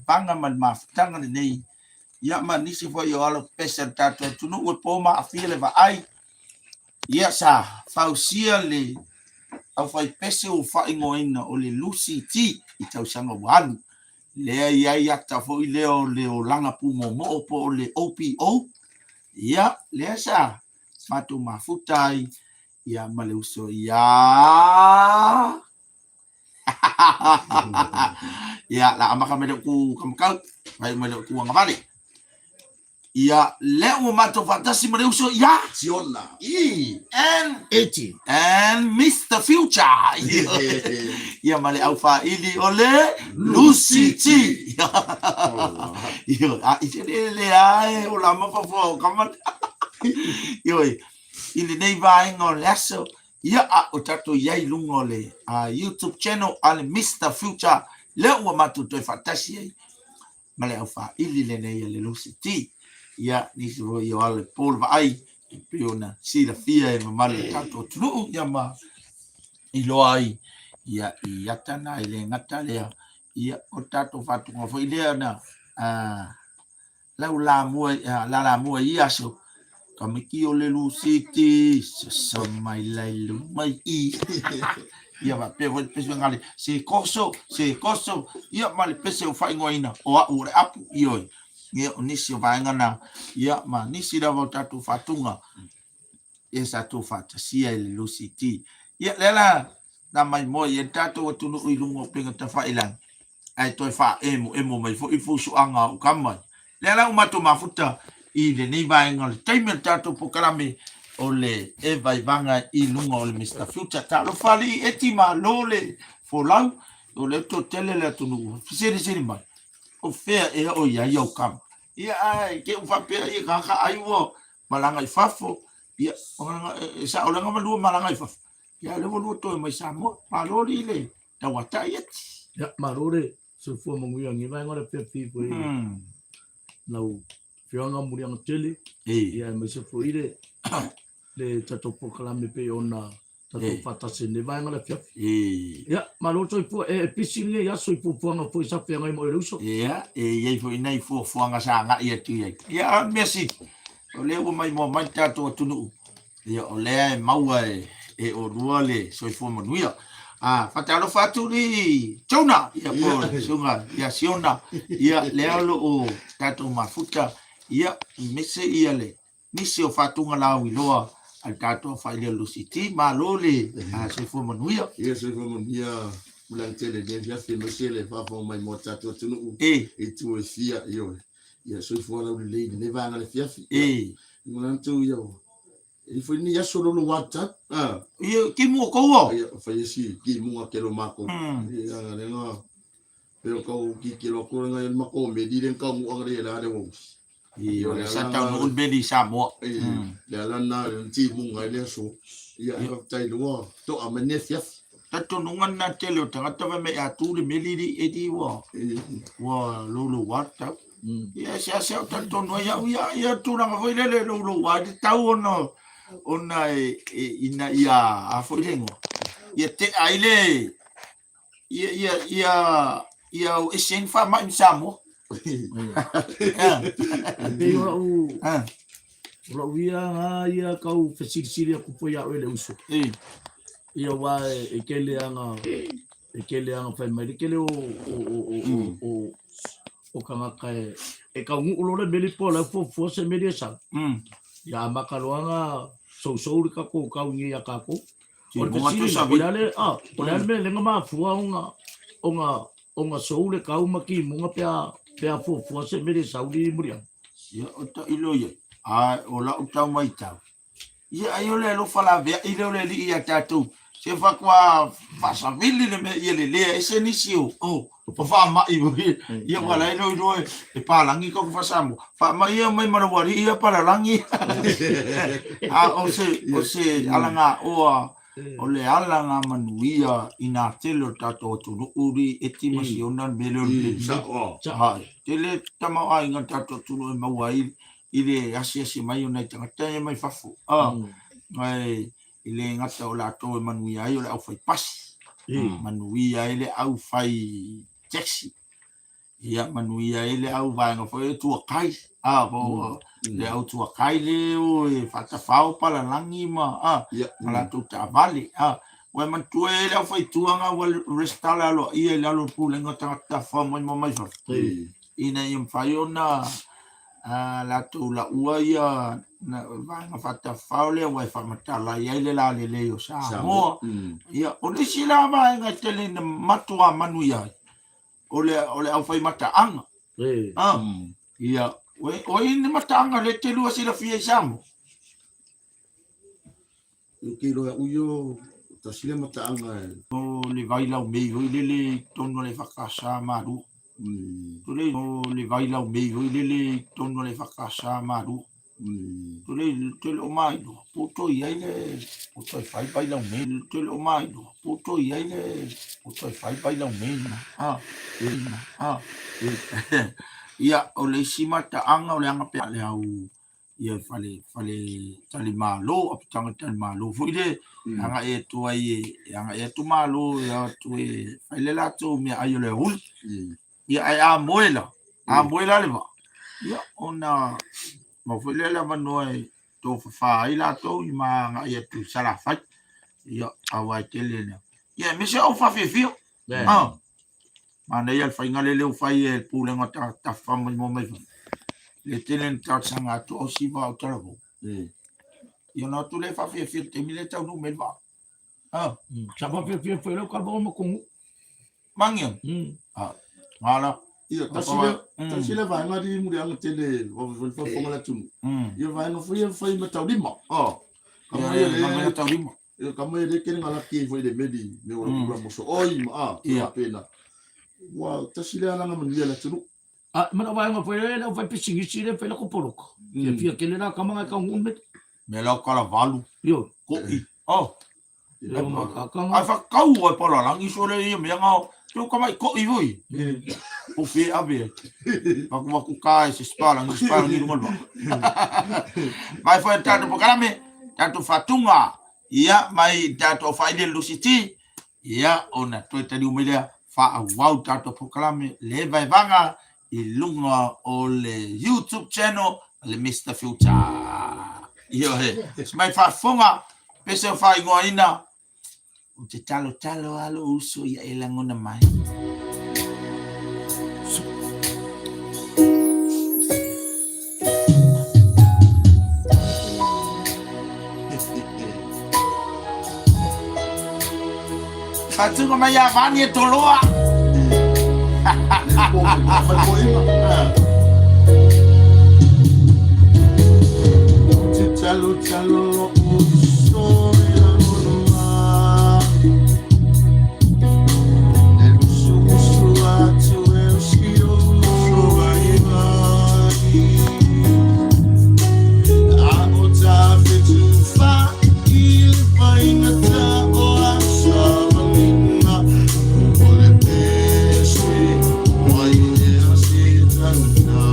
vaivaga ma le mafutaga lenei, ia ma nisi foi o alo pese a le tatou atunuu e po ma aafia le vaai. Ia sa fausia le aufaipese ua faaigoaina o le Lucy T i tausaga ua alu. Lea e i ai ata foi lea o le olaga pumoomoo po o le OPO. Ia, lea sa matou mafuta ai ia ma le uso ia ia la amaka mai le ku kamakau mai mai le ku angavale ia lea ua matou faatasi ma le uso ia Siona E and 80 and Mr Future ia ma le aufaili o le Lucy T Io a i te le le ae o la mafafoa o kama Io i lenei vaega o le aso Ia, a o tatou i ai i luga o le YouTube channel a le Mister Future, lea ua matou toe faatasi ai ma le aufaili lenei a le Lucy T. Ia, nisi foi o ala i po le vaai, e pei ona silafia e mamalu o le tatou atunuu, ia ma iloa ai, ia, i ata na e le gata lea, ia, o tatou faatuga foi lea na, lau lamua, lalamua i ia aso, Kamiki o le Lusiti, sasa mai lai luma i. Ia faapea foi le pese gale, se koso, se koso, ia ma le pese o faaigoaina o a'u o le apu, ioe. Ia o nisi o vaega na, ia ma nisi lava o tatou faatuga, ia sa tou faatasia i le Lusiti. Ia lea la na maimoa i ai le tatou atunuu i luga o upega tafailagi, ae toe faaemoemo mai foi le fusuaga o ukama. Lea la ua matou mafuta i lenei vaega o le taimi o le tatou polokalame o le E Vaivaga i luga o le Mister Future. Talofa alii eti malo le folau, o lea toatele le atunuu feseliseli mai, o fea ea o i ai au kama? Ia ae te u faapea ia kaka ai ua malaga i fafo, ia e sao leaga malua malaga i fafo. Ia lea ua lua toe mai Samoa, malo alii le tauatai eti. Ia, malo le soifua manuia i lenei vaega o le afiafi foi lau Afioga Muliaga Tele, ia aemaise foi le le tatou polokalame pei ona tatou faatasi i lenei vaega o le afiafi. Ia, malo le soifua, e pisi lenei aso i fuafuaga foi sa feagai ma oe le uso. Ia, e i ai foi nai fuafuaga sa agai atu i ai. Ia, a o le mea sili, o lea ua maimoa mai le tatou atunuu, Ia, o lea e maua e, e olua le soifua manuia. Ah, faatalofa atu li Jonah, ia po le susuga ia Siona, ia lea o lo o tatou mafuta, ia mese ia le nisi o faatuga lauiloa a le tatou afaileo Lucy T. Malo le soifua manuia. Ia, soifua manuia Mulani tele i lenei afiafi aemaise le faafofoga mai mo tatou atunuu i itu e fia, ioe. Ia soifua laulelei i lenei vaega le afiafi. Manatu ia e foi ni aso lolo wata. Ah. Ia ki mua kou. Ia fai esi ki mua ke lo mako. Ia lenga pe o kau ki ki lo ko lenga ma ko me di len kau mu angre la le wo. Ia o le sa tau no un beli sa mo. Le ala na le ti munga le aso. Ia e tai loa to a mane fiafi. Talitonuga lena tele o tagata fai mai a tu le meli li e li ua ua loulou a le tau. Ia seasea o talitonu ai au ia ia tulaga foi lele loulou a le tau ona ona e, e ina ia a foi le igoa. Ia tea ai le ia ia ia ia o ese ai ni faamai ma Samoa. E pei o lau o lau ia nga ia kau fesilisili atu foi ia oe le uso. Ia aua e tele lava e tele lava fai mai le tele o o o o o o tagata e e taunuu loa le meli po o la e fuafua se meli e sau. Ia amata loa ona sousou le tatou tau i nei ia tatou. O le fesili la, o le a le a o le a le mea e le na mafua ona ona ona sou le tau ma timuga pe a pe a fuafua se meli e sau li muliaga. Ia o tailo ia, a o lau tau matau, Ia ai o le alofa laveai lea o le Alii ia tatou, se faatoa faasavili le mea ia lelea ese nisi o o o faamai foi. Ia ua la e iloa e palagi tatou faa-Samoa, faamai ia mai ma lau alii ia palalagi. A o se o se alagaoa o le alagamanuia i nā tele o le tatou atunuu li eti ma siona le mea lea o le meli. Hai, tele tamaoaiga o le tatou atunuu e maua ai i le asiasi mai o nai tagata ia mai fafo, a, ae e le gata o latou e manuia ai o le aufaipasi, manuia ai le aufai taxi. Ia manuia ai le au vaega foi e tuakai, a po le au tuakai le o e faatafao palalagi ma a ma latou taavale. A ua e manatua e le au faituaga ua resitala aloaia i lalo o le pulega o tagata tafafao mai ma mai fafo ina ia mafai ona latou laua ia vaega faatafafao lea ua e faamatala i ai le lalelei o Samoa. Ia o le isi la vaega e tele ina matua manuia ai o le o le aufai mataaga. Ah, ia, o ai ni mataaga le te lua silafia i Samoa? Ou te iloa ui o tasi le mataaga e. O le vai laumei foi lele i totonu o le EFKS Malua. Tole o le vai laumei foi lele i totonu o le EFKS Malua. Tole tele o mailoa po o toe i ai le po o toe fai vai laumei. Tele o mailoa po o toe i ai le po o toe fai vai laumei na. Ah, ah. Ia, o le isi mataaga o le aga pea le au ia fale fale talimalo apitaga talimalo foi le agai atu ai e agai atu malo e atu e fai le latou meaai o le aoauli. Ia ae a moe la, a moe la le vaa, ia ona maua foi lea le avanoa e tofafa ai latou i ma agai atu i Salafai. Ia, aua e tele na. Ia, aemaise au faafiafia. Ah, manaia le faiga lele ua fai e le pulega o tagata tafafao maimoa mai fafo. Le tele na talosaga atu au siva au talavou. Ia ona o atu lea e faafiafia i le taimi lea e taunuu mai le vaa. Ah. Sa faafiafia foi lau kava o matou nuu. Mangia. Ah, ngala. Ia, tasi le, tasi le vaega li muliaga tele o le faafofoga le atunuu. Ia vaega foi ia fai ma taulima. Oh. Ka mai le vaega taulima. Ia ka mai le kene ngala ki foi le meli me o la moso oi ma a ia pena. Ua tasi le alanga manuia le atunuu. A mana vaega foi le au fai pisinisi le fai la kopoloka. Fia fia kele la kamanga ka ngun me. Me lau kala valu. Io. Ko'i. Oh. Ai whakau ai palalangi sole ia mea ngao. Tō ka mai ko'i foi. O whe ave ai. Waku waku ka e se spalangi, spalangi runga lua. Mai foi tātou pokalame, tātou whatunga. Ia, mai tātou whaile lusiti. Ia, ona toe taliu mai lea, whaawau tātou pokalame, le vaevaga i luga o le YouTube channel le Mister Future. Ioe. Se mai faafofoga, pese o faaigoaina, ou te talotalo lava lou uso ia e lagona mai. Faatuga mai ia Vani e Toloa. Talo talo lo'u uso i lagona mai. E musumusu atu e o si ou uso vaivai. A o ta fetu fa i le faigata o au savaliga o le pese mai ea se tagata.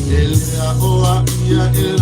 E le aʻoa ʻia e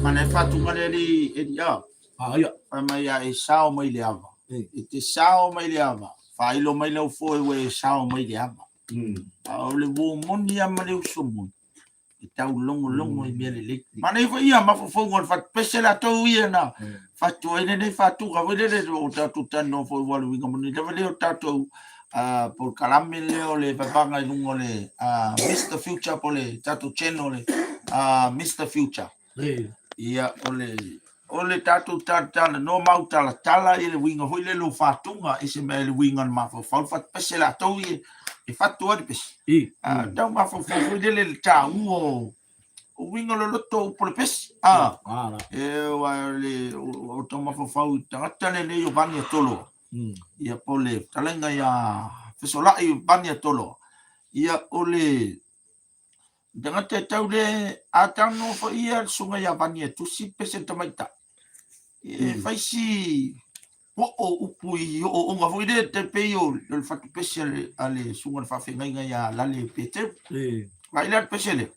Mana e faatuga le alii e a. A ia. Fai mai a e sao mai le ava. E te sao mai le ava. Faailo mai lau foe ua e sao mai le ava. A o le uo moni lava ma le uso moni, e tau logologo i mea lelei. Manaia foi ia mafaufauga o le fatupese latou ia na fatu ai lenei faatuga foi lele o tatou talanoa foi ua le uiga moni lava lea o tatou polokalame lea o le vaevaega i luga o le Mister Future po o le tatou channel le Mister Future. Ia o le o le tatou talatalanoa ma autalatala i le uiga foi lele o fatuga e se mea i le uiga o le mafaufau le fatupese latou ia e fatu ai le pese. Tau mafaufau foi lele le taua o o uiga loloto o upu o le pese. E aua le o tau mafaufau i tagata lenei o Vaniatoloa. Ia po o le fetalaiga ia Fesolai Vaniatoloa. Ia o le tagata e tau le a talanoa foi ia le susuga ia Vani e tusi pese le tamaitai. E fai si oo upu i ooooga foi lea tai pei o le fatupese a le susuga i le faafeagaiga ia Lale Peteru. Vaai la le pese lea,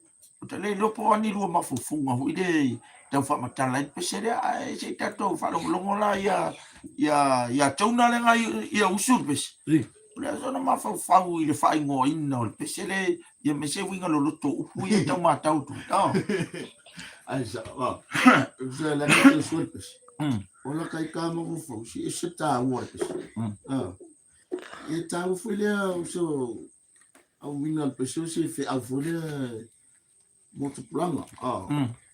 ou te le iloa po o a ni lua mafaufauga foi lea i tau faamatala ai le pese lea, ae se i tatou faalogologo la ia ia Jonah lea ia usu le pese. O le a sona mafaufau i le faaigoaina o le pese lea, ia me se uiga loloto o upu ia tau matau atu. Oh. Ai sa, oh. Se la ke se le pese. O la kai ka mafaufau, si e se taua le pese. Ah. E taua foi lea o so au uiga le pese o se feau foi lea mo tupulaga. Ah.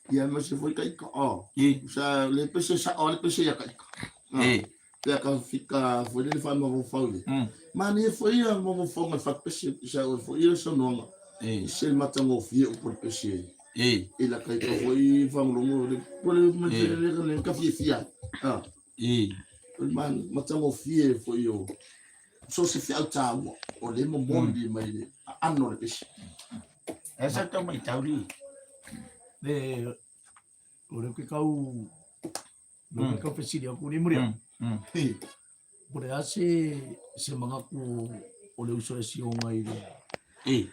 Ia ma se foi kai ka. Ah. Sa le pese sa o le pese ia kai ka. E. Pea ka fika foi le fa mafaufau le. Manaia foi ia mafaufau ngai fatupese sa o foi ia saunoaga. E. Se matagofie upu le pese. E. I la kai ka foi faalogologo le po le ma le le le ka fiafia. Ah. E. O le matagofie foi o so se feau taua o le momoli mai le aano o le pese. E sa tau mai tauri. Le o le ke kau le ke kau fesili aku ni muri. Po le a se se mangaku o le uso e sionga i le E.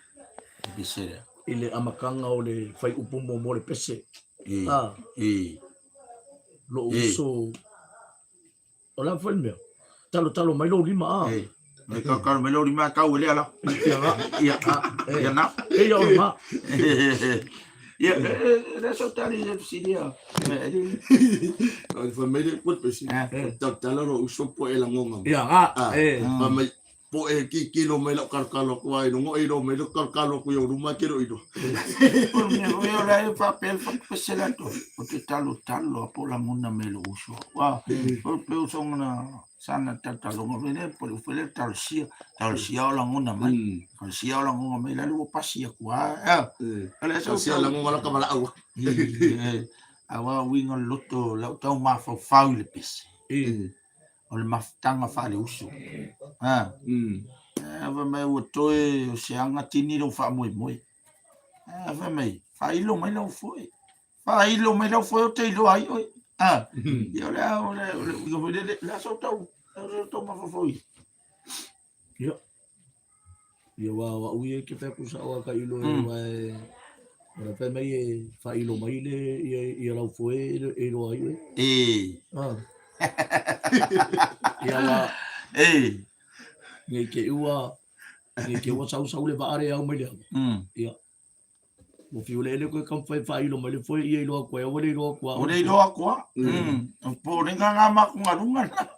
E pese lea. I le amakanga o le fai upu mo mo le pese. E. Ah. E. Lo E. uso O le a foi le mea? Talotalo mai lou lima a. E. Me ka ka me lou lima kau e le ala. Ia nga. Ia. E. Ia na. E ia o ma. Ia, le so tali le silia. O le fai mai le upu pese. Talotalo lou uso po e lagoga. Ia nga. E. Fai mai po e kikilo mai lau kalokalo aku ai no ngoi lo mai lau kalokalo aku i ou luma ke lo ilo. O le mea foi o la e faapea le fatupese latou, ou te talotalo a po o lagona mai lou uso. Aua o le uso na sana talotaloga foi lea, po o le upu foi lea talosia, talosia o lagona mai. Talosia o lagona mai, la le ua pasi aku lava. O le aso Talosia o lagona la ka valaau. Aua o uiga o le loto, lau tau mafaufau i le pese. O le mafutaga faale-uso. A, fai mai ua toe o se aga tini lou faamoemoe. A, fai mai, faailo mai lau foe. Faailo mai lau foe ou te iloa ai oe. A, ia o le a, o le, o le uiga foi lele, le a sou tau, le a sou tau mafaufau i. Ia. Ia aua o au ia ke fai atu sao a ka ilo e aua e o le fai mai e faailo mai le ia ia lau foe e iloa ai oe. E. Ah. Ia aua E. Nei te ua nei te ua sausau le vaa le au mai le ava. Ia. Ua fiu eleele koe taumafai e faailo mai le foe ia iloa atu ai, aua le iloa atu a. Ua le iloa atu a. O popolega na ma atugaluga na.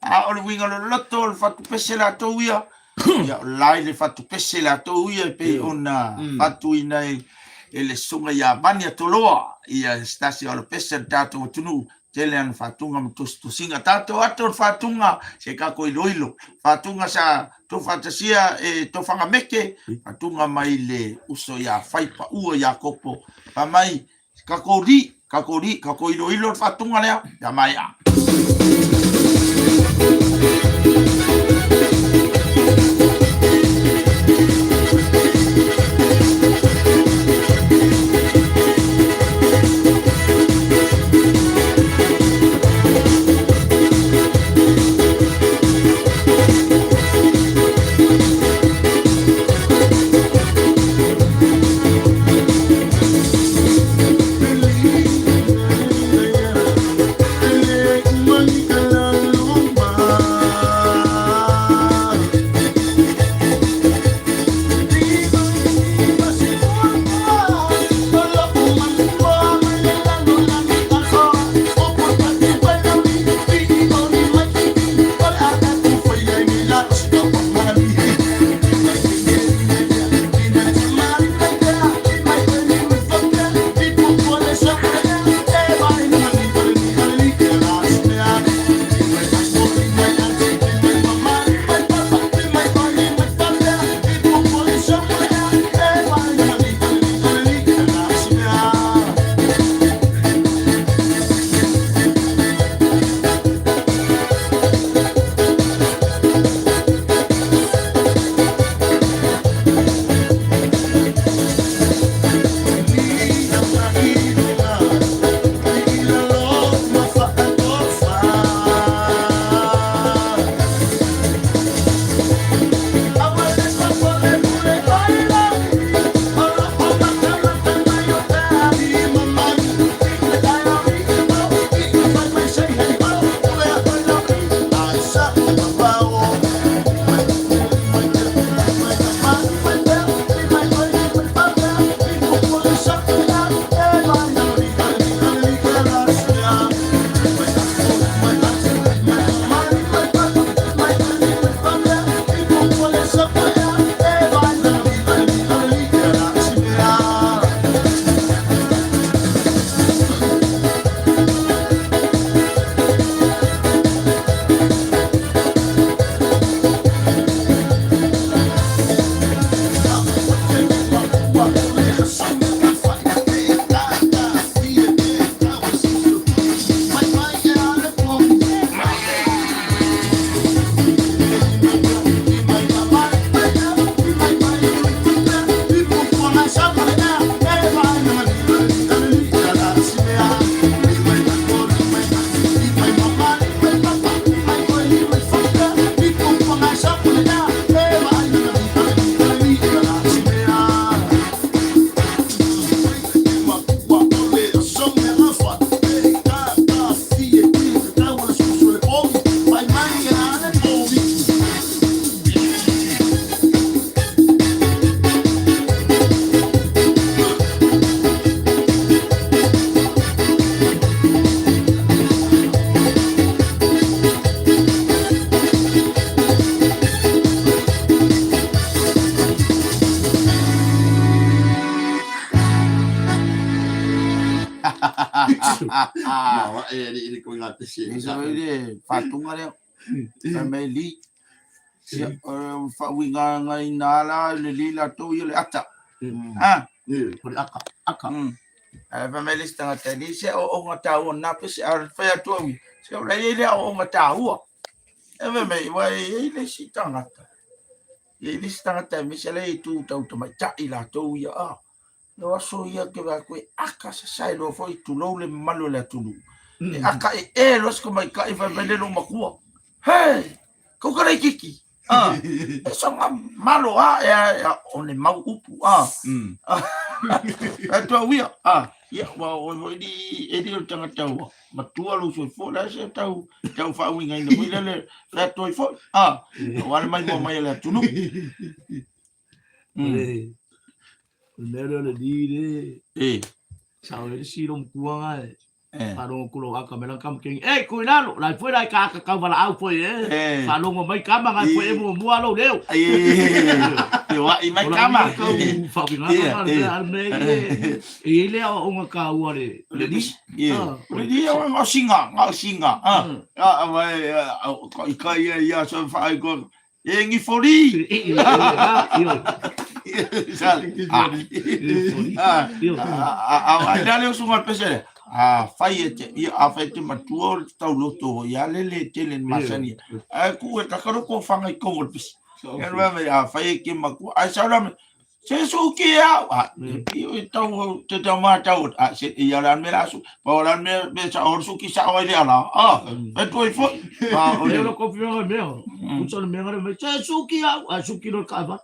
A o le uiga loloto o le fatupese latou ia, ia o la i le fatupese latou ia e pei ona fatuina e le susuga ia Vania Toloa, ia se tasi o alopese o le tatou atunuu, tele ana faatuga ma tusitusiga. Tatou ato le faatuga se tatou iloilo. Faatuga sa tuufaatasia e Tofaga Meke, faatuga mai le uso ia Faipaua Iakopo. Fai mai, Tatou li, tatou li, tatou iloilo le faatuga lea, ia maea. Ma e ali i ko ngā pese. E sa le fatunga lea. Fai mai li. Ia, faauiga ngai nā la le li latou ia le ata. Ah. O le aka, aka. Ae fai mai le isi tagata, e leai se aoaoga taua na pese, a fai atu au ia, se o la e i ai le aoaoga taua. E fai mai, ua e i ai le isi tagata, e i ai le isi tagata aemaise la e tu tau tamaitai latou ia, a. O aso ia ke vaai atu e aka sasae loa foi, tulou le mamalu o le atunuu. E aka e e loa si tamaitai fai mai le loomatua. He! Kau ka laitiiti. Ah, e soga malo a e a o le mau upu a. E tua uia a. Ia ua o foi ni e li o le tagata ua matua lou soifua la se tau tau faauigaina foi le le le atoa foi a. Aua le maimoa mai a le atunuu. O le mea lea o le li le. E. Sa o le si lo matua nga e. Faalogo ku lo aka me lang kama kengi. E ku ilalo, lai foi lai ka aka kau wala au foi e. Faalogo mai kama ngai foi e mua mua lo leo. E. Te wa i mai kama. Kau whawinga nga le al me e. E i le o nga ka ua le le li. E. Le li o nga singa, nga singa. Ah, ah, vai, i ka ia ia so whaai ko E ngi fori. A ai le usunga pese le. A fai e te ia a fai te matua o le tauloto ho ia le le tele masani. Ai ku e kakaro ko whanga i kongo le pese. E rua me a fai e ke makua. Ai sau la me Se su ki au. A i o tau te tau ma tau a se i ala me la su. Pa o la me me sa o su ki sa o ile ala. A e tu i fo. A o le lo kopi o me. Usa le mea me se su ki au. A su ki lo ka va.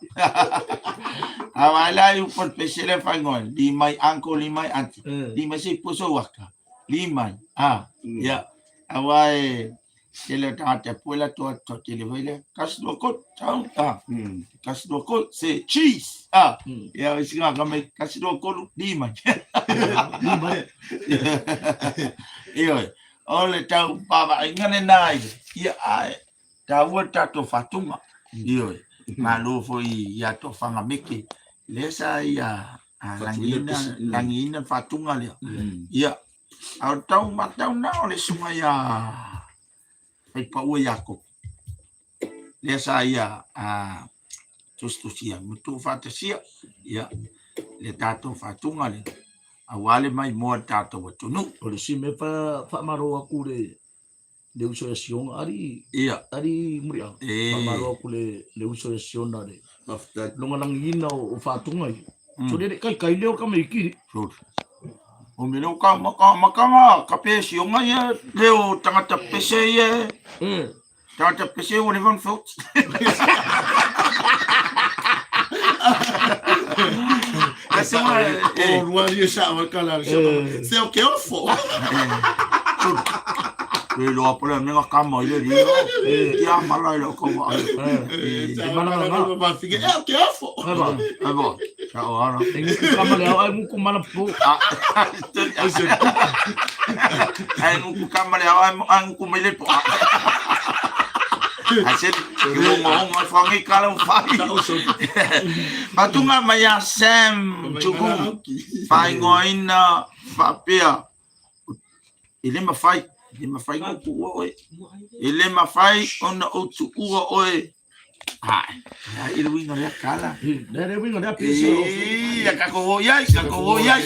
A vai la i por pese le fai ngoi. Li mai uncle, li mai auntie. Li mai se poso waka. Li mai. A. Ya. A vai tele o tagata pue la toa toa tele foi lea kasi lua kolu tau ah kasi lua kolu se cheese ah ia isi ngā ka mai kasi lua kolu lima lima ioe o le tau vaavaaiga lenā i ia ae taua le tatou faatuga ioe malo foi ia tofaga meke lea sa ia lagiina lagiina le faatuga lea ia A o tau matau na o le suga ia Faipaua Iakopo. Lea sa ia a tusitusia ma tuufaatasia ia le tatou faatuga lea aua le maimoa le tatou atunuu. O le isi mea faamalo atu le le uso ia Siona alii ia alii Muliaga e faamalo atu le le uso ia Siona le Faafetai. lona lagiina o faatuga ia. So le le kaikai lea o ka meikiri. Sure. O me leo ka maka makanga ka pe sionga ia leo tangata pese ia E. tangata pese o le van felt. Ese wa O rua ria sa o ka la sa. Se o ke ofo. Le loa pole me nga kama ile ri. Kia mala ile ko wa. E mana nga. Ma fige e ke ofo. E ba. E bo. Sa o ara. E nguku kama le au ai nguku mana po. Ai nguku kama le au ai nguku mai le po. Ai se ki mo ngo ngo whangi kala whai. Matunga mai a Sam Tuku. Whaingoaina whapea. E le mawhai, e le mawhai ngō tuua oe. E le mawhai ona o tuua oe. Ai, ai i le winga lea kala. Le le winga lea pese. E, ia kako hoi ai, kako hoi ai.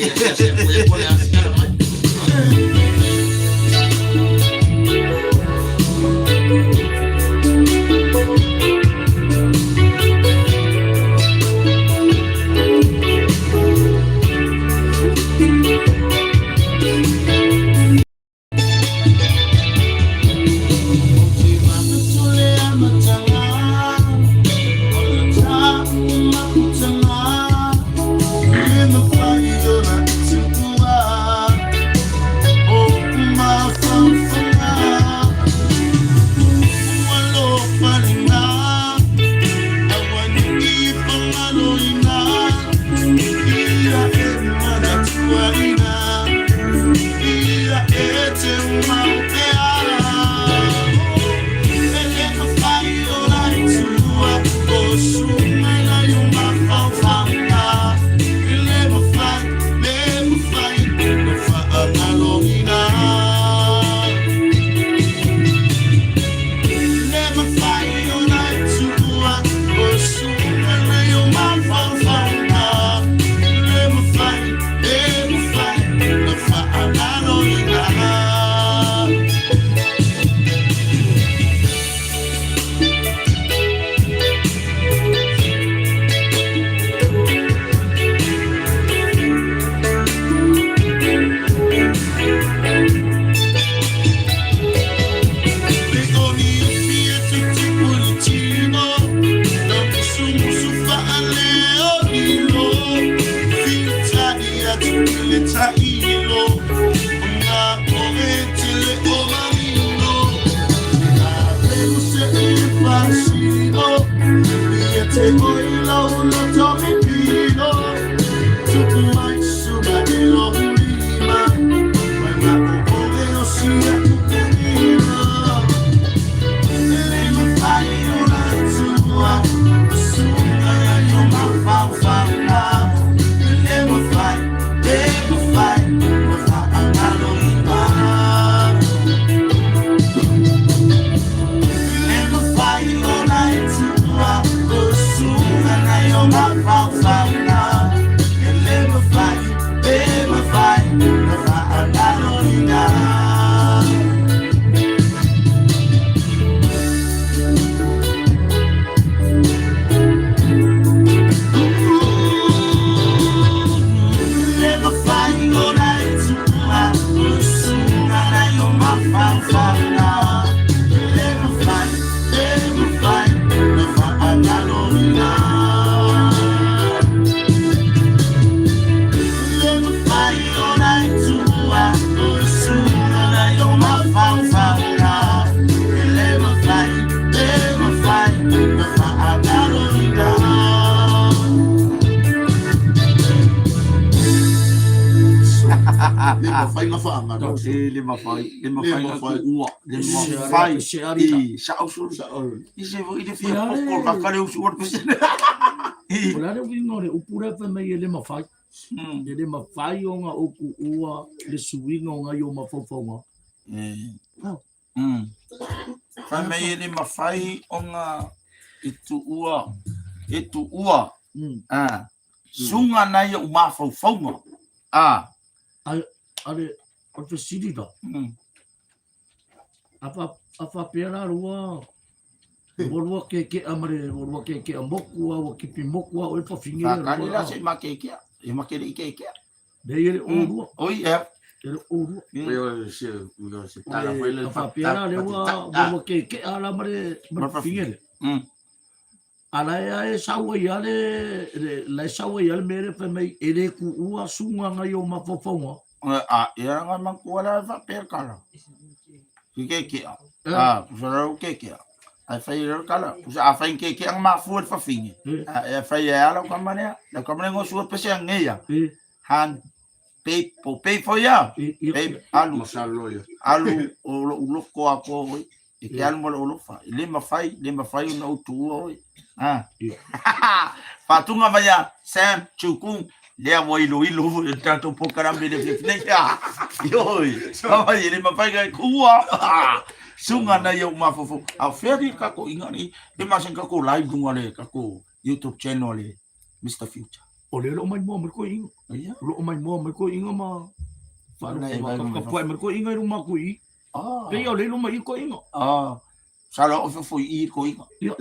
Le mafai na faagalo. E le mafai, le mafai na tuua, le mafai. I sa au sulu. I se i le fia poko ka kale usu o pese. O le a le uiga o le upu lea fai mai e le mafai. E le mafai ona ou tuua le suiga o nai ou mafaufauga. Fai mai e le mafai ona e tuua, e tuua. Suga nai ou mafaufauga. A. A le, o le fesili la. A faapea la lua, ua lua kekea ma le, ua lua kekea moku a, ua kipi moku a oe fafine. Whakani la se ma kekea, e ma kere i kekea. Nei e le olua. Oi, e. E le olua. A faapea la lea ua, ua lua kekea la ma le, ma le fafine le. A la e a e sau ai a le, la e sau ai a le mea lea fai mai e le tuua suga nai ou mafaufauga. A, e a nga mankua la e faapea le kala. Ki kekea. A, pusa rau kekea. Ai fai e kala. Pusa a fai kekea nga mafua le fafine. A, e fai e ala o kamanea. La kamanea ngo sua pese a ngeia. Han, pe, po pe fo ia. Pe, alu. Alu o lo uloko a ko oi. E ke alu ma lou alofa. E le mafai, le mafai ona ou tuua oe. Ha. Fatunga mai a Sam Chukung, lea ua iloilo foi le tatou polokalame i le afiafi nei. Ioi, fai e le mafai ona e tuua. Suga nai ou mafaufau. A o fea le tatou iga nei? E masani tatou live luga le tatou YouTube channel le Mr. Future. O lea o lo o maimoa mai koe iga. Ia. O lo o maimoa mai koe iga ma whaakapuai mai koe iga i ruma aku i. Ah. Pei o le luma i koe iga. Ah. Sala o fofo i koe iga. Ia.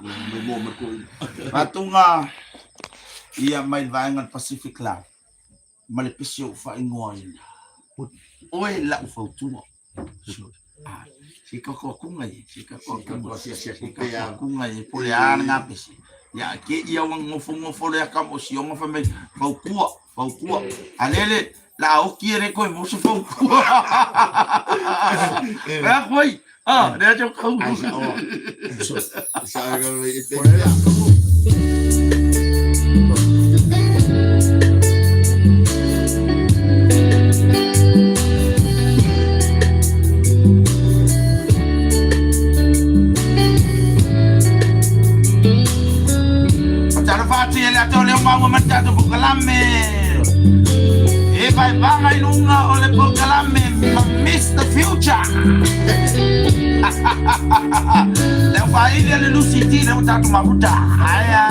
Maimoa mai koe iga. Fatunga ia mai le vaega le Pacific Club ma le pese o faaigoaina. Oe lau fautua. Se kakoakuga ia, se kakoakuga, se kakoakuga ia, po le a le gapese. Ia, ke ia ua gofogofo lea ka mo sionga fai mai, faukua, faukua. A lele, la a oki e le koe mo se faukua. Ea koe, ah, lea te kau. Ai sa o. Sa o e te Talofa atu ia le atoa leo maua ma le tatou polokalame. E vaevaga i luga o le polokalame ma Mr. Future. Leo faili a le Lucy T leo tatou mafuta. Aia.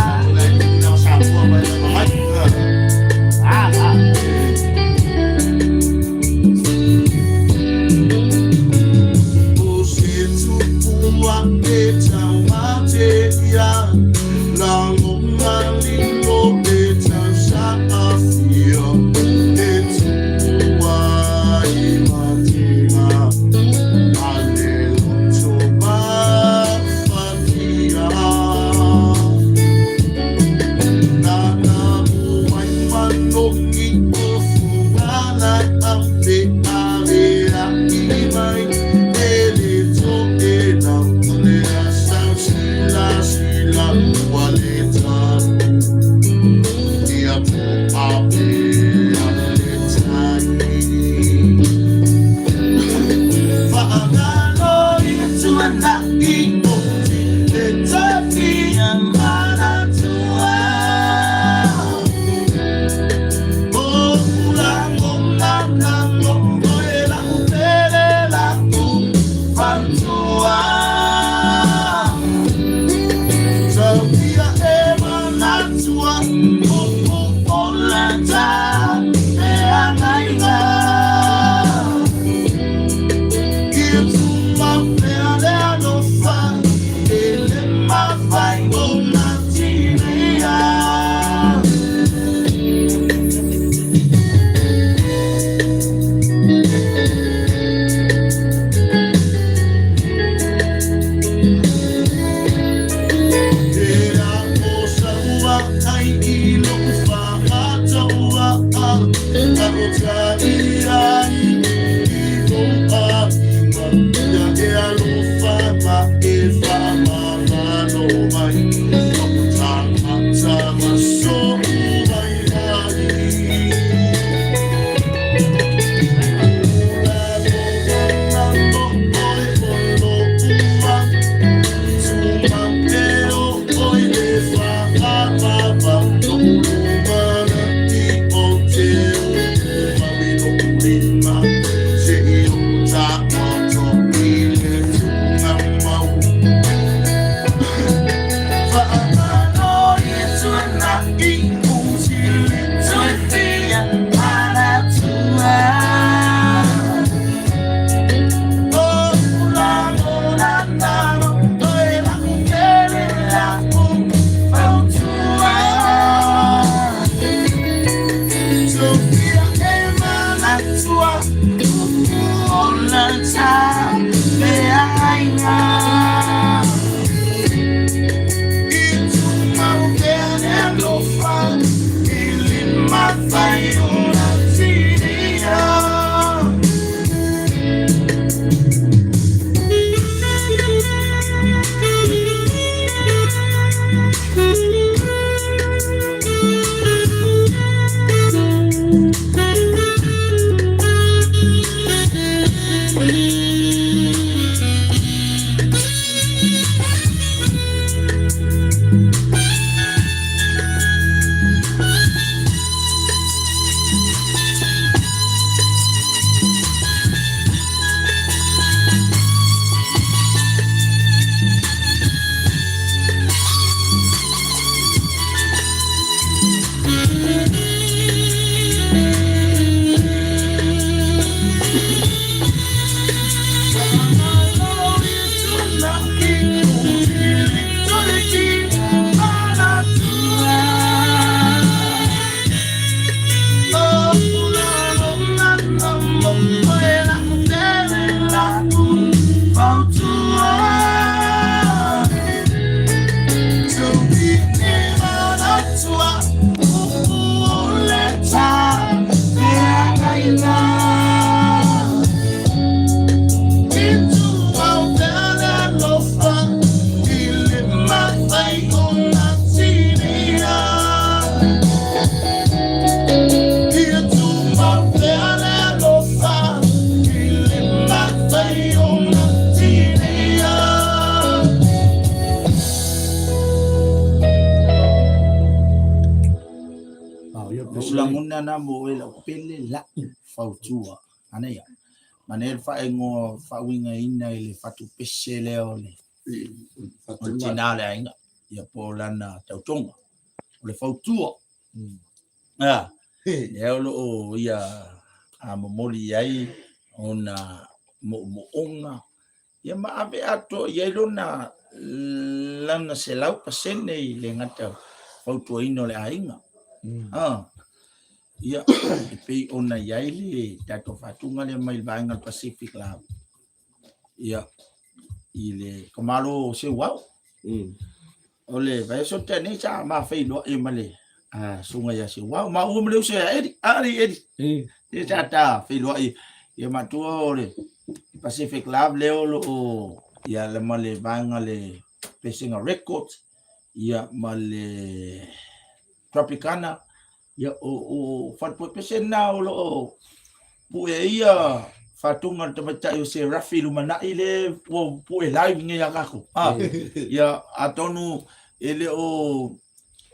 Ah, ah. na mo oe lau pele la'u fautua. Manaia. Manaia le faaigoa faauigaina i le fatupese lea o le o le tinā o le aiga, ia po o lana tautoga. O le fautua. A, lea o lo o ia a momoli i ai ona moomooga, ia ma ave atoa i ai lona lana 100% i le gata fautuaina o le aiga. A, ia, e pei ona i ai le tatou faatuga lea mai le vaega o le Pacific Love. Ia, i le Kamalo o Seuao. O le vaiaso tea nei sa mafeiloai ma le susuga ia Seuao. Maua ma le uso ia Eli. A, alii Eli. Ia sa ta feiloai. Ia matua o le Pacific Love lea o lo o ia le ma le vaega le Pesega Records ia ma le Tropicana Ia, o, o falepuepese lena o lo o pue ai ia faatuga le tamaitai o Serafi Lumanai le ua pue live nei ia kākou. Ah, ia, atonu e le o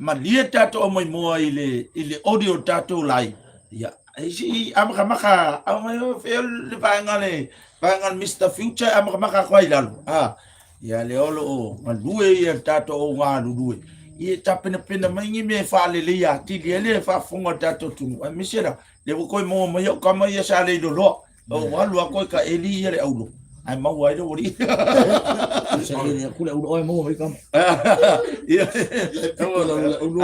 malie tatou aumaimoa i le, i le audio o tatou live. Ia, ai si amakamaka, au mai o fea le vaega le, vaega le Mr. Future amakamaka atu ai i lalo. Ah, Ia lea o lo o galue ia le tatou au galulue, ia e tapenapena mai ni mea e faaleleia atili ai le faafofoga o le tatou atunuu, aemaise la, lea ua toe maua mai au tama ia sa le iloloa. O alu lava toe taeli ia le aulo, ae maua ai le ualii. Sa le aku le aulo ai maua mai tama. Ia,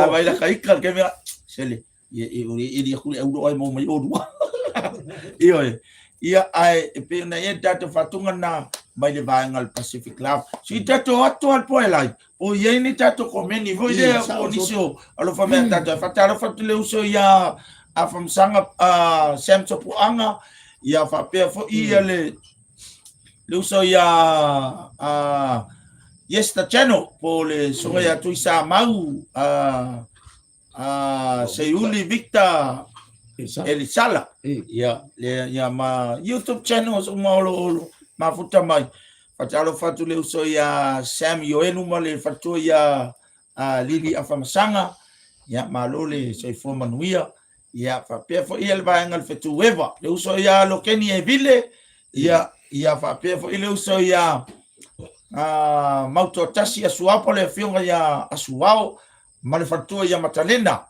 a vai la kaika le taimi, sele, ia e o eli aku le aulo ai maua mai olua. Ioe. Ia ae e pei ona i ai le tatou faatuga lena mai le vaega o le Pacific Love. Si tatou atu a le poe lai, o i ai ni tatou komeni foi lea po o nisi o alofa mai ia tatou. E faatalofa atu le uso ia Afamasaga Sam Sopuaga, ia faapea foi ia le le uso ia Yes the Channel po o le susuga ia Tuisamau Seiuli Victor Elisala. Ia, le, ia ma YouTube channels uma o lo o mafuta mai. Faatalofa atu le uso ia Sam Ioelu ma le faletua ia Lili Afamasaga. Ia, malo le soifua manuia. Ia, faapea foi ia le vaega o le Fetu Eva. Le uso ia Lokeni Evile. Ia, ia faapea foi le uso ia Mautoatasi Asuapo le afioga ia Asuao ma le faletua ia Matalena.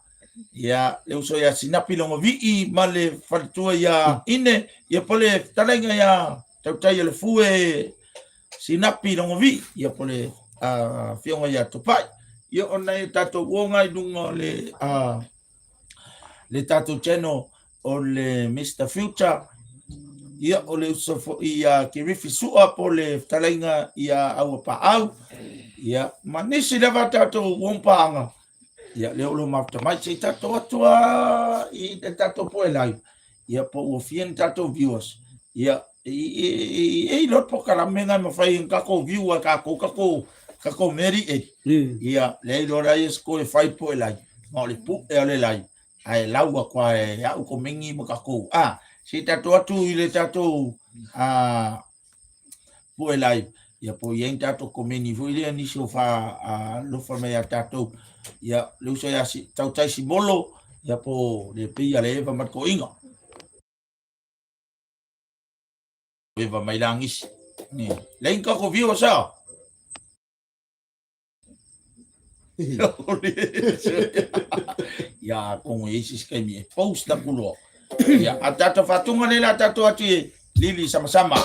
Ia, le uso ia Sinapi Logovii ma le faletua ia Ine, ia po le fetalaiga ia Tautai o le Fue Sinapi Logovii, ia po le afioga ia Tupai. Ia ona e tatou uoga i luga o le le tatou channel o le Mr. Future, ia o le uso foi ia Kerifi Sua po le fetalaiga ia Auapaau, ia ma nisi lava tatou uompaaga, ia lea o lo mafuta mai se i tatou atu a i le tatou poe live, ia po ua fia ni tatou viewers, ia e i loa polokalame na mafai ona tatou view ai tatou tatou tatou mea e ia lea iloa la ia se fai poe live ma o le pue o le live ae lau atu lava e au komeni ma tatou a se i tatou atu i le tatou a pue live ia po i ai ni tatou komeni foi lea nisi o fa alofa mai ia tatou ia le uso ia si tautai simolo ia po le pei a le Eva ma le toeaina Eva mai lagisi leai ni tatou viewers a Ia, atonu e i ai se isi taimi e post atu loa. Ia, a tatou faatuga nei la tatou atu i Lili Samasama.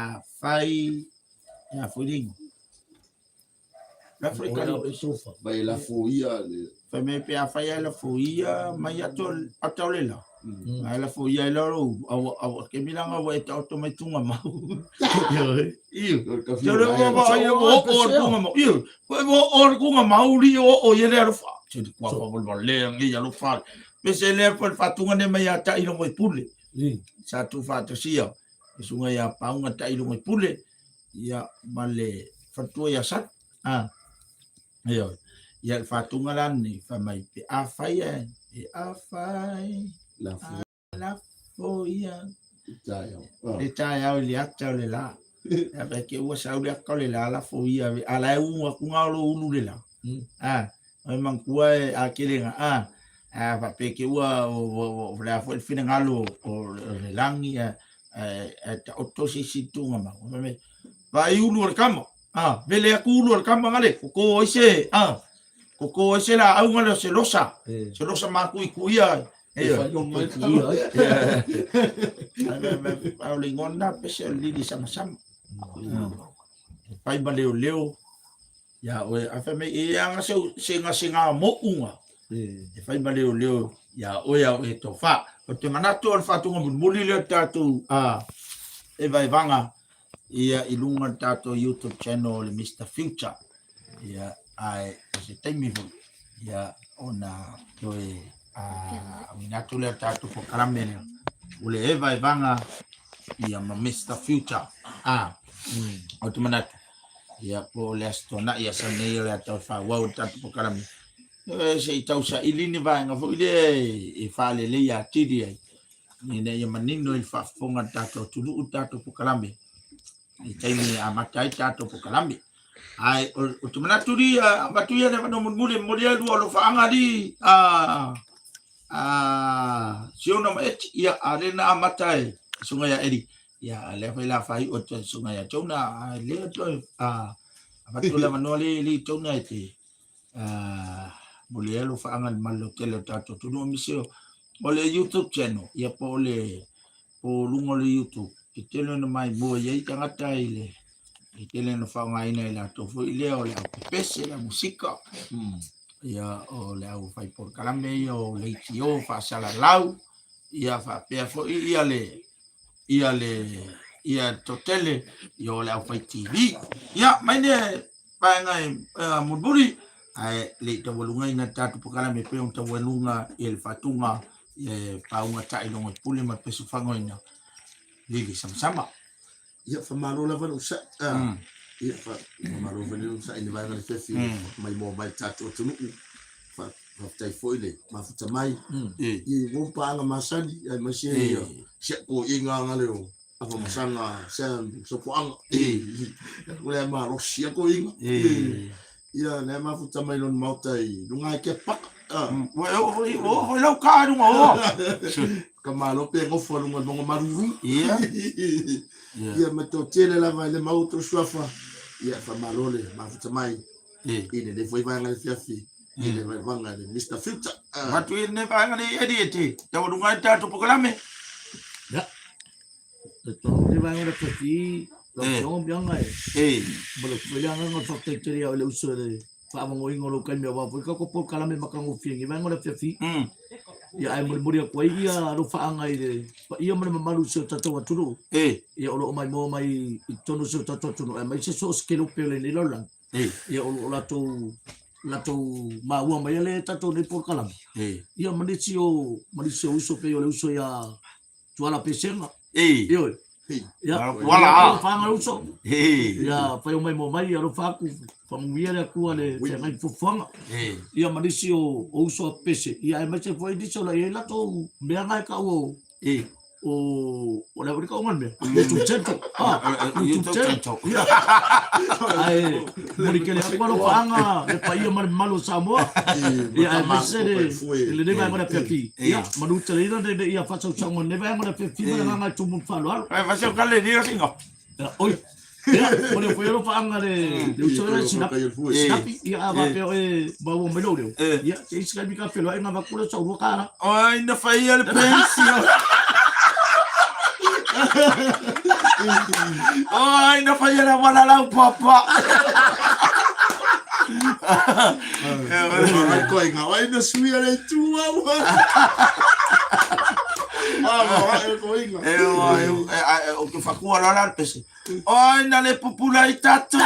Afai ia foi le igoa. La foi O kali. lau e sofa. Vai la foia le. Fai mai pe afai ai la foia mai ato ata o le la. Ai la foia ai la ro au au ke milanga wa e taoto mai tunga mau. Iu. Te le wa wa ai o o tunga mau. Iu. Ko e o o kunga mau li o o ye le alofa. Te kwa kwa wa le ngi alofa. Pe se le fa fatunga ne mai ata i longo i pule. Sa tu faatasia le susuga ia Pauga Ta'iloga i Pule, ia ma le faletua ia Salu. A, ioe. Ia le faatuga la lenei, fai mai, pe afai ae, pe afai, Lafo. lafo ia Taeao. le taeao i le ata o le la. Ia pe ke ua sau le ata o le la, lafo ia, a la e u atu ngā o lo ulu le la. A, oi manatua e a kele nga, a, a faapea ke ua o le a foi le finagalo o le lagi a e taoto se isi tuga mau. Fai mai, vaai ulu o le kama, a, vele atu ulu o le kama ngale, koko ai se, a, koko ai se laau ngale o se losa, se losa makuikuia. E fai o mai. A o le igoa lena pese o le lili samasama. E fai ma leoleo ia oe, a fai mai, e aga se se mo'uga e fai ma leoleo ia oe au e tofa. O te manatu o le faatuga mulimuli lea o tatou e vaevaga ia i luga o le tatou YouTube channel o le Mister Future. Ia, ae o se taimi foi, ia, ona toe auina atu lea o le tatou polokalame lea, o le e vaevaga ia ma Mister Future. O te manatu, ia, po o le Aso Toonai ia sau nei o le a tau faaauau le tatou polokalame. E se i tausaili ni vaega foi lea e faaleleia atili ai, ina ia manino i le faafofoga a le tatou atunuu le tatou polokalame i taimi e amata ai tatou polokalame. Ae o te manatu li, avatu ia le avanoa mulimuli e momoli ai lua alofaaga li a Siona ma Eti, ia, a lea na amata e susuga ia Eli, ia, a lea foi la faaiu atu e susuga ia Jonah, a lea toe avatu le avanoa le li Jonah e te momoli ai alofaaga i le malotele o tatou atunuu aemaise o le YouTube channel, ia po o le po o luga o le YouTube, e tele ona maimoa i ai tagata i le e tele ona faaaogaina e latou foi lea o le au pepese, le au musika, ia o le au fai polokalame ia o leitio faasalalau, ia faapea foi ia le ia le ia le toatele ia o le au fai TV. Ia mai le vaega e mulimuli ae le i taualugaina le tatou polokalame e pei ona taualuga i le faatuga e pauga ta'iloga i pule ma le pesu fagoina lili samasama. Ia, faamalo lava le onosai. Ia, faamalo foi le onosai i le vaega o le afiafi maimoa mai le tatou atunuu. Faafetai foi le mafuta mai. Ia, i uo paaga masani, aemaise ia si au toeaiina gale o Afamasaga Sam Sopoaga. O lea malosi a toeaiina. Ia, lea mafuta mai lona maota i luga ai kia paka. Ua e oo foi, ua oo foi lau kaa i luga o. Ka malo pe gofo a luga o le mauga malulu. Ia. Ia, ma toatele lava i le mau o tou suafa. Ia, faamalo le mafuta mai i lenei foi vaega i le afiafi i le vaevaga i le Mister Future. Avatu i lenei vaega nei Eddie e te taualuga ai le tatou polokalame. Ia. E tonu le vaega o le afiafi, lau Afioga Mianga e. Ma le foi le agaga o le faafetai tele ia oe le uso i le faavagoina o lou taimi aua foi tatou polokalame matagofie i vaega o le afiafi. Ia ae molimoli atu ai ia alofaaga i le paia ma le mamalu o si o tatou atunuu. Ia o lo o maimoa mai i totonu o si o tatou atunuu aemaise so o se kelope o lenei lalolagi. Ia o lo o latou latou maua mai le tatou nei polokalame. Ia ma nisi o ma nisi o uso pei o le uso ia Tuala Pesega. Ioe. Ia, Tuala a. Whanga uso. Ia, whai o mai mo mai, alofa aku, whanguia le akua le whangai fufuanga. Ia, ma nisi o, o uso a pese. Ia, e mai se foi nisi o la ia lato mea ngai ka o o o le wani ka ongan mea. YouTube channel. Ah, YouTube channel. Ia. Ai, moni kele aku alofa anga, le paia ma le mamalu o Samoa. Ia, aemaise le lenei vaega o le afiafi. Ia, manu tele ina ne ia faasausauga o lenei vaega o le afiafi ma le agaga e tumu i le faaaloalo. Ai, faasausauga le lea singa. Ia, oi. Ia, moni foi alofa anga le le uso le sinapi. Sinapi, ia, a faapea oe maua mai lou leo. Ia, se isi taimi ka feloai avatu le sau $2. Oi, na faia le pension. Oi, na fai era wala lau papa. Ai koe ngā wai na sui ale tu au. Ah, ma e koe ngā. E o e o ke whakua la la pese. Oi, na le pupula i tatu.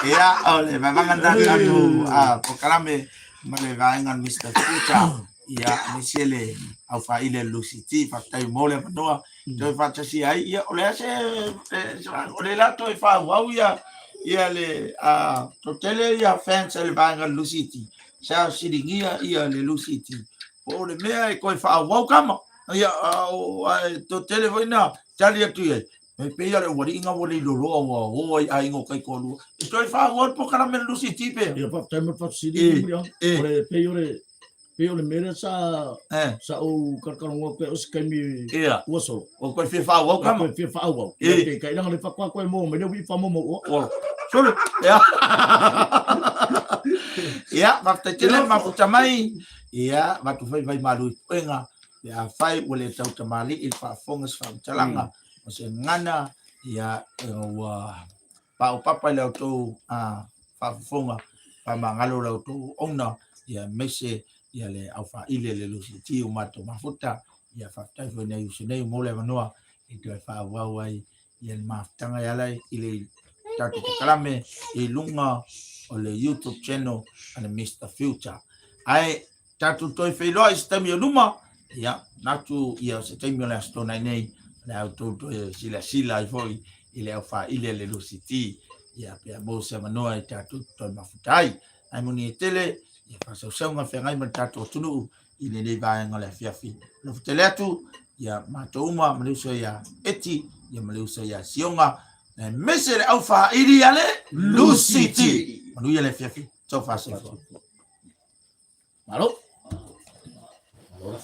Ia, o le vavanga na tatu a pokalame ma le vaenga Mr. Future. Ia, aemaise le aufaaili a le LUCT, faafetai mo le avanoa toe faatasi ai. Ia, o le a se, o le la toe faaauau ia, ia le, a, toatele ia fans a le vaega le LUCT, sa siligia ia le LUCT, po o le mea e toe faaauau kama. Ia, a, o, ae toatele foi na tali atu i ai, e pei a le ualiiga ua le iloloa ua o ai aiga o kaitoalua. E toe faaauau le polokalame a le LUCT pea? Ia, faafetai mo le faafesili, o le pei o le Pei o le mea lea sa Eh. sa ou kalakalagoa atu ai o se taimi Ia. ua solo. O koe fia faaauau Ua kama. koe fia faaauau. Eh. Ia peitai leaga le faatoa koe maua mai lea ui'i faamaumau oa. Ua. Sole. Ia. Ia, faafetai tele mafuta mai. Ia, matu fai vai malu i puega. Pe afai ua le tau tamalii i le faafofoga se faamatalaga o se gagana, ia, ua paopapa i la outou faafofoga, faamagalo la outou auauna, ia aemaise ia le aufaaili a le LCT o matou mafuta. Ia faafetai foi nai uso nei ua maua le avanoa e toe faaauau ai ia le mafutaga e ala i le tatou polokalame i luga o le YouTube channel a le Mister Future. Ae tatou toe feiloai i se taimi o luma, ia, manatu ia o se taimi o le Aso Toonai nei, o le a outou toe silasila ai foi i le aufaaili a le LCT, ia, pe a maua se avanoa e tatou te toe mafuta ai. Ae moni e tele, ia faasausauga feagai ma le tatou atunuu i lenei vaega o le afiafi. Alofa tele atu, ia matou uma ma le uso ia Eti, ia ma le uso ia Sioga, aemaise le aufaaili a le LCT. Manuia le afiafi. Tau faasoifua. Malo. Malo la.